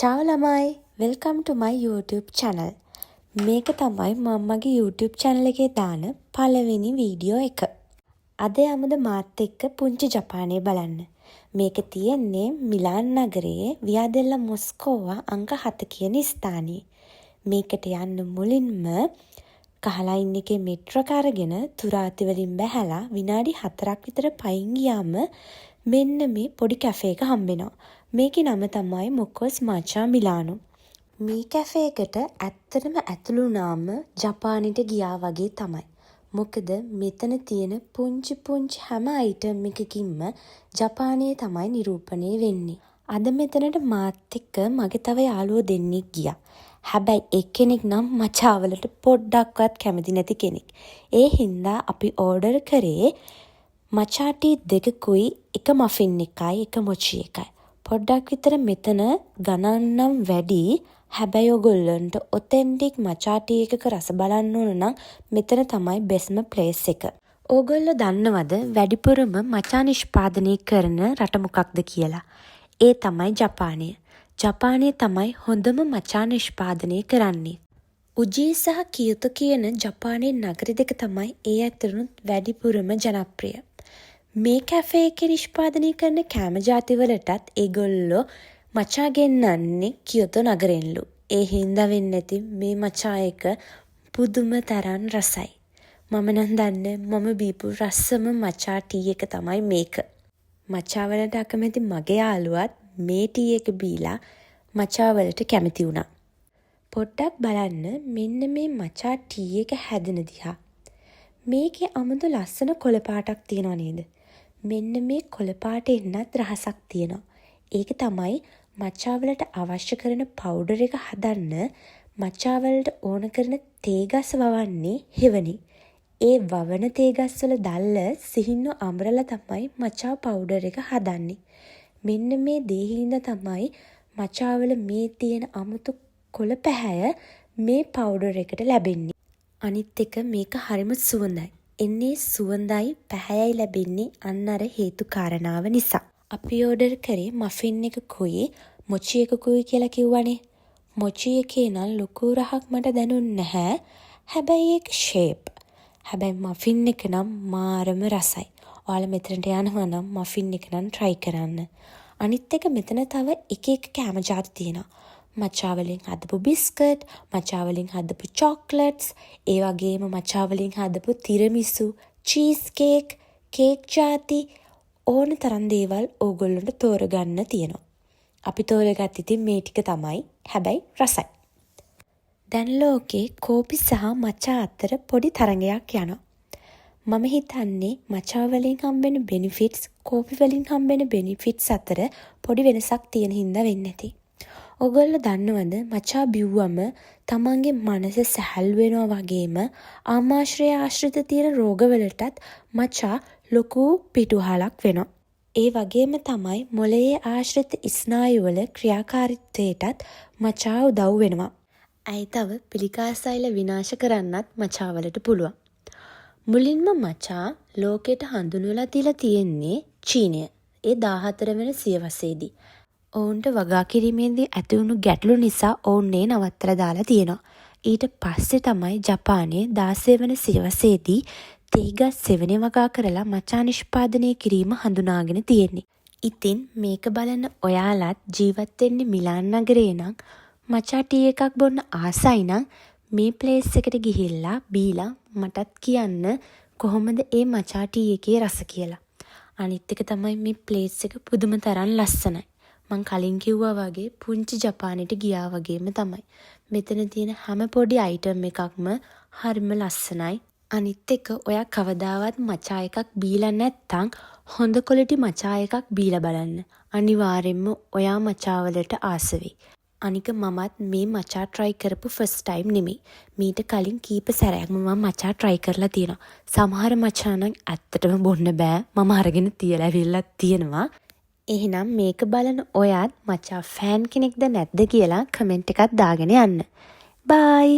චාව් ළමයි, welcome to my YouTube channel. මේක තමයි මම මගේ YouTube channel එකේ දාන පළවෙනි වීඩියෝ එක. අද යමුද මාත් එක්ක පුංචි ජපානය බලන්න? මේක තියෙන්නේ මිලාන් නගරයේ වියා දෙල්ලා මොස්කෝවා අංක 7 කියන ස්ථානයේ. මේකට යන්න මුලින්ම කහ ලයින් එකේ මෙට්‍රෝ එක අරගෙන තුරාති වලින් බැහැලා විනාඩි 4ක් විතර පයින් ගියාම මෙන්න මේ පොඩි කැෆේ එක හම්බෙනවා. මේකේ නම තමයි මොකෝස් මාචා මිලානෝ. මේ කැෆේ එකට ඇත්තටම ඇතුළු වුණාම ජපානෙට ගියා වගේ තමයි. මොකද මෙතන තියෙන පුංචි පුංචි හැම අයිටම් එකකින්ම ජපානය තමයි නිරූපණය වෙන්නේ. අද මෙතනට මාත් එක්ක මගේ තව යාළුවෝ දෙන්නෙක් ගියා. හැබැයි එක්කෙනෙක් නම් මචා වලට පොඩ්ඩක්වත් කැමති නැති කෙනෙක්. ඒ හින්දා අපි ඕඩර් කරේ මචා ටී දෙකකුයි, එක මෆින් එකයි, එක මොචි එකයි. පොඩ්ඩක් විතර මෙතන ගණන් නම් වැඩි. හැබැයි ඔයගොල්ලන්ට ඔතෙන්ටික් මචා ටී එකක රස බලන්න ඕන නම් මෙතන තමයි බෙස්ට්ම ප්ලේස් එක. ඕගොල්ලෝ දන්නවද වැඩිපුරම මචා නිෂ්පාදනය කරන රට මොකක්ද කියලා? ඒ තමයි ජපානය. ජපානය තමයි හොඳම මචා නිෂ්පාදනය කරන්නේ. උජී සහ කියොතෝ කියන ජපානයේ නගර දෙක තමයි ඒ අතරිනුත් වැඩිපුරම ජනප්‍රිය. මේ කැෆේ එකේ නිෂ්පාදනය කරන කෑම ජාති වලටත් ඒගොල්ලෝ මචා ගෙන්නන්නේ කියොතෝ නගරෙන්ලු. ඒ හින්දා වෙන්න ඇති මේ මචා එක පුදුම තරම් රසයි. මම නම් දන්නේ මම බීපු රසම මචා ටී එක තමයි මේක. මචා වලට අකමැති මගේ යාළුවත් මේ ටී එක බීලා මචා වලට කැමති වුණා. පොඩ්ඩක් බලන්න මෙන්න මේ මචා ටී එක හැදෙන දිහා. මේකේ අමුතු ලස්සන කොළ පාටක් තියෙනව නේද? මෙන්න මේ කොළ පාට එන්නත් රහසක් තියෙනවා. ඒක තමයි මචා වලට අවශ්‍ය කරන පවුඩර් එක හදන්න මචා වලට ඕන කරන තේ ගස් වවන්නේ හෙවණේ. ඒ වවන තේ ගස් වල දල්ල සිහින්ව අඹරලා තමයි මචා පවුඩර් එක හදන්නේ. මෙන්න මේ දේ හින්දා තමයි මචා වල මේ තියෙන අමුතු කොළ පැහැය මේ පවුඩර් එකට ලැබෙන්නේ. අනිත් එක මේක හරිම සුවඳයි. එන්නේ සුවඳයි පැහැයයි ලැබෙන්නේ අන්න අර හේතු කාරණාව නිසා. අපි ඕඩර් කරේ මෆින් එකකුයි මොචි එකකුයි කියලා කිව්වනේ. මොචි එකේ නම් ලොකු රහක් මට දැනුන් නැහැ. හැබැයි ඒක ෂේප්. හැබැයි මෆින් එක නම් මාරම රසයි. ඔයාලා මෙතනට යනවා නම් මෆින් එක නම් ට්‍රයි කරන්න. අනිත් එක මෙතන තව එක එක කෑම ජාති තියෙනවා. මචා වලින් හදපු බිස්කට්, මචා වලින් හදපු චොක්ලට්ස්, ඒ වගේම මචා වලින් හදපු තිරමිසු, චීස් කේක්, කේක් ජාති ඕන තරම් දේවල් ඕගොල්ලන්ට තෝරගන්න තියෙනවා. අපි තෝරගත්තේ ඉතින් මේ ටික තමයි. හැබැයි රසයි. දැන් ලෝකේ කෝපි සහ මචා අතර පොඩි තරඟයක් යනවා. මම හිතන්නේ මචා වලින් හම්බෙන බෙනිෆිට්ස් කෝපි වලින් හම්බෙන බෙනිෆිට්ස් අතර පොඩි වෙනසක් තියෙන හින්දා වෙන්න ඇති. ඔයගොල්ලෝ දන්නවද මචා බිව්වම තමන්ගේ මනස සැහැල්ලු වෙනවා වගේම ආමාශය ආශ්‍රිත තියෙන රෝගවලටත් මචා ලොකු පිටුවහලක් වෙනවා? ඒ වගේම තමයි මොළයේ ආශ්‍රිත ස්නායුවල ක්‍රියාකාරීත්වයටත් මචා උදව් වෙනවා. ඇයි තව පිළිකා සෛල විනාශ කරන්නත් මචා වලට පුළුවන්. මුලින්ම මචා ලෝකෙට හඳුන්වලා දීලා තියෙන්නේ චීනය. ඒ 14 වන සියවසේදී. ඔවුන්ට වගා කිරීමේදී ඇතිවුණු ගැටලු නිසා ඔවුන් ඒ නවත්තලා දාලා තියෙනවා. ඊට පස්සේ තමයි ජපානයේ 16 වන සියවසේදී තේ ගස් සෙවණේ වගා කරලා මචා නිෂ්පාදනය කිරීම හඳුනාගෙන තියෙන්නේ. ඉතින් මේක බලන ඔයාලත් ජීවත් වෙන්නේ මිලාන් නගරේ නම්, මචා ටී එකක් බොන්න ආසයි නම්, මේ ප්ලේස් එකට ගිහිල්ලා බීලා මටත් කියන්න කොහොමද ඒ මචා ටී එකේ රස කියලා. අනිත් එක තමයි මේ ප්ලේස් එක පුදුම තරම් ලස්සනයි. මං කලින් කිව්වා වගේ පුංචි ජපානෙට ගියා වගේම තමයි. මෙතන තියෙන හැම පොඩි අයිටම් එකක්ම හරිම ලස්සනයි. අනිත් එක ඔයා කවදාවත් මචා එකක් බීලා නැත්තං හොඳ කොලිටි මචා එකක් බීලා බලන්න. අනිවාර්යෙන්ම ඔයා මචා වලට ආස වෙයි. අනික මමත් මේ මචා ට්‍රයි කරපු ෆස්ට් ටයිම් නෙමෙයි. මීට කලින් කීප සැරයක්ම මම මචා ට්‍රයි කරලා තියෙනවා. සමහර මචා නම් ඇත්තටම බොන්න බෑ. මම අරගෙන තියලා ඇවිල්ලත් තියෙනවා. එහෙනම් මේක බලන ඔයත් මචා ෆෑන් කෙනෙක්ද නැද්ද කියලා කමෙන්ට් එකක් දාගෙන යන්න. බයි!